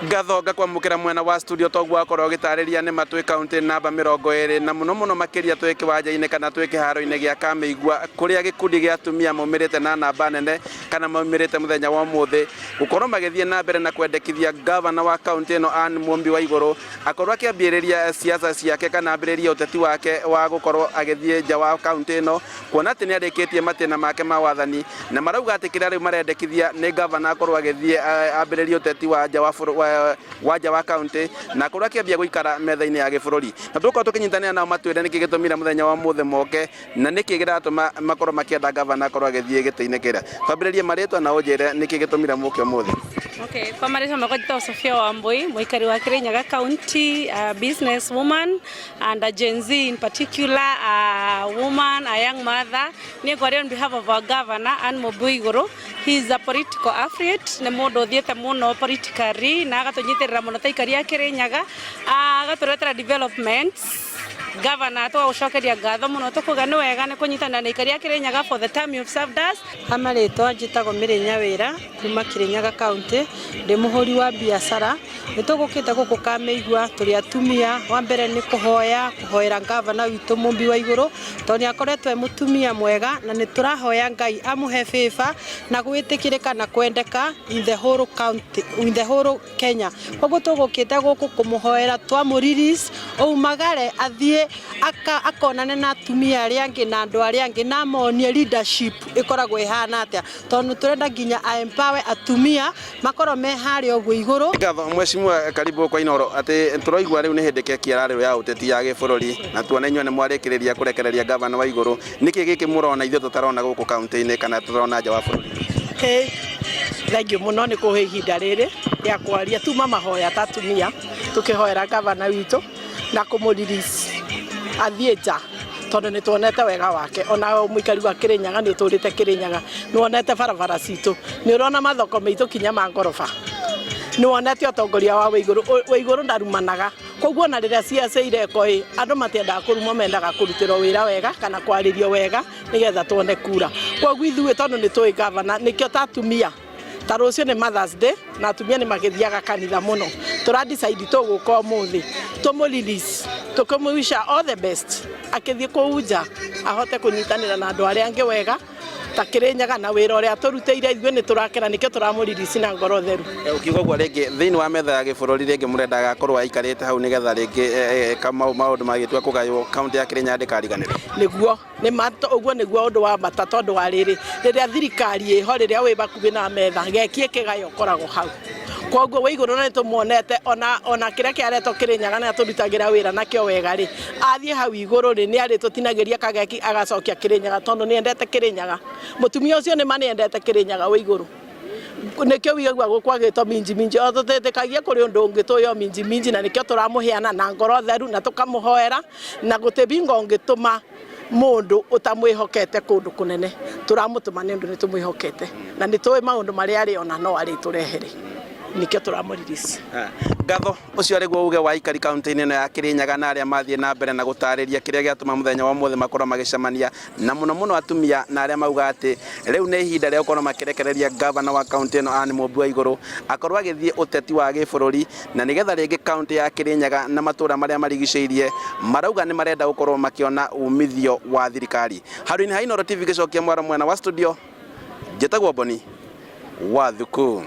Ngatho ngakwamũkĩra mwena wa studio toguo akorwo ũgĩtarĩria nĩ ma twĩ kaunti namba 20 na mũno mũno makĩria twĩ kĩwanja-inĩ kana twĩ kĩharo-inĩ gĩa Kamĩigua kũrĩa gĩkundi gĩa atumia maumĩrĩte na namba nene kana maumĩrĩte mũthenya wa ũmũthĩ gũkorwo magĩthiĩ na mbere na kwendekithia gavana wa kaunti ĩno Anne Mũmbi wa Igũrũ akorwo akĩambĩrĩria siasa ciake kana ambĩrĩrie ũteti wake wa gũkorwo agĩthiĩ nja wa kaunti ĩno kuona atĩ nĩ arĩkĩtie matĩna make ma wathani na marauga atĩ kĩrĩa rĩu marendekithia nĩ gavana akorwo agĩthiĩ ambĩrĩrie ũteti wa nja wa wa nja wa kaunti na akorwo akĩambia gũikara metha-inĩ ya gĩbũrũri. Na tũgũkorwo tũkĩnyitanĩra nao matwĩre nĩkĩ gĩtũmire mũthenya wa ũmũthĩ moke na nĩkĩ kĩratũma makorwo makĩenda gavana akorwo agĩthiĩ gĩtĩ-inĩ kĩrĩa. Twambĩrĩrie marĩtwa na ũnjĩre nĩkĩ gĩtũmire mũke ũmũthĩ. Okay, kwa marĩtwa makwa njĩtagwo Sophia Wambui, mũikari wa Kirinyaga County, a business woman and a Gen Z in particular, a woman, a young mother. Niĩ ngwaria on behalf of our governor, Anne Mũmbi Waigũrũ. He is a political athlete, nĩ mũndũ ũthiĩte mũno politically na agatũnyitĩrĩra mũno ta aikari a Kĩrĩnyaga, agatũretera developments. Governor tũgagũcokeria ngatho mũno tũkauga nĩ wega nĩ kũnyitanĩra na aikari a Kĩrĩnyaga for the time you've served us. Ha marĩtwa njĩtagwo Mary Nyawĩra kuma Kĩrĩnyaga County, ndĩ mũhũri wa biacara. Nĩ tũgũkĩte gũkũ Kamĩigua tũrĩ atumia, wa mbere nĩ kũhoya, kũhoera ngavana witũ Mũmbi wa Igũrũ, tondũ nĩ akoretwo e mũtumia mwega na nĩ tũrahoya Ngai amũhe favor na gwĩtĩkĩrĩka na kwendeka in the whole county, in the whole Kenya. Koguo tũgũkĩte gũkũ kũmũhoera twamũ release aumagare athiĩ akonane na atumia arĩa angĩ na andũ arĩa angĩ na amonie leadership ĩkoragwo ĩhana atĩa, tondũ tũrenda nginya a empower atumia makorwo me harĩa ũguo igũrũ. Ngatho mheshimiwa, karibu kwa Inooro. Atĩ tũraigua rĩu nĩ hĩndĩ keki ĩrarĩrwo ya ũteti ya gĩbũrũri na tuona inyuĩ nĩ mwarĩkĩrĩria kũrekereria gavana wa Igũrũ. Nĩkĩ gĩkĩ mũrona ithuĩ tũtarona gũkũ kaunti-inĩ kana tũtarona nja wa bũrũri? Ĩĩ, thengiũ mũno nĩ kũhe ihinda rĩrĩ rĩa kwaria. Tuma mahoya ta atumia tũkĩhoera gavana witũ na kũmũ release athiĩ nja tondũ nĩ tuonete wega wake. Ona mũikari wa Kĩrĩnyaga nĩ ũtũrĩte Kĩrĩnyaga, nĩ wonete barabara citũ, nĩ ũrona mathoko maitũ kinya ma ngoroba, nĩ wonete ũtongoria wa Waigũrũ. Waigũrũ ndarumanaga, koguo ona rĩrĩa ciaca irekwo ĩ, andũ matiendaga kũrumwo, mendaga kũrutĩrwo wĩra wega kana kwarĩrio wega nĩgetha tuone kura. Koguo ithuĩ tondũ nĩ tũĩ gavana, nĩkĩo ta atumia ta rũciũ nĩ Mother's Day na atumia nĩ magĩthiaga kanitha mũno, tũra decide tũgũka ũmũthĩ tũmũ release tũkĩmũ wish all the best akĩthiĩ kũu nja ahote kũnyitanĩra na andũ arĩa angĩ wega ta Kĩrĩnyaga na wĩra ũrĩa tũrutĩire ithuĩ nĩ tũrakena, nĩkĩo tũramũ release na ngoro theru. Ũkiuga ũguo rĩngĩ thĩinĩ wa metha ya gĩbũrũri rĩngĩ mũrendaga akorwo aikarĩte hau nĩgetha rĩngĩ maũndũ magĩtua kũgaywo kaunti ya Kĩrĩnyaga ndĩkariganĩrwo. Nĩguo ũguo nĩguo ũndũ wa bata, tondũ wa rĩrĩ rĩrĩa thirikari ĩho, rĩrĩa wĩ hakuhĩ na metha gekie kĩgayo ũkoragwo hau. Koguo Waigũrũ na nĩtũmuonete ona kĩrĩa kĩaretwo Kĩrĩnyaga na tũrutagĩra wĩra nakĩo wega rĩ, athiĩ hau igũrũ rĩ, nĩ arĩtũtinagĩria kageki agacokia Kĩrĩnyaga tondũ nĩ endete Kĩrĩnyaga. Mũtumia ũcio nĩ ma nĩ endete Kĩrĩnyaga Waigũrũ. Nĩkĩo wĩiguaga gũkũ agĩtwo minji minji, o tũtĩtĩkagia kũrĩ ũndũ ũngĩ tũĩ o minji minji, na nĩkĩo tũramũheana na ngoro theru na tũkamũhoera, na gũtĩ bingo ũngĩtũma mũndũ ũtamwĩhokete kũndũ kũnene, tũramũtũma nĩ ũndũ nĩ tũmwĩhokete na nĩ tũĩ maũndũ marĩa arĩ ona no arĩtũrehere, nĩkĩo tũramũ release. Ngatho ũcio arĩguo uge wa aikari kaunti-inĩ ĩno ya Kĩrĩnyaga na arĩa mathiĩ na mbere na gũtarĩria kĩrĩa gĩatũma mũthenya wa ũmũthĩ makorwo magĩcemania na mũno mũno atumia na arĩa mauga atĩ rĩu nĩ ihinda rĩa gũkorwo makĩrekereria gavana wa kaunti ĩno Anne Mũmbi wa Igũrũ akorwo agĩthiĩ ũteti wa gĩbũrũri na nĩgetha rĩngĩ kaunti ya Kĩrĩnyaga na matũra marĩa marigicĩirie marauga nĩ marenda gũkorwo makĩona umithio wa thirikari. Handũ-inĩ ha Inooro TV gĩcokia mwaro mwena wa studio, njĩtagwo Boni wa Thuku.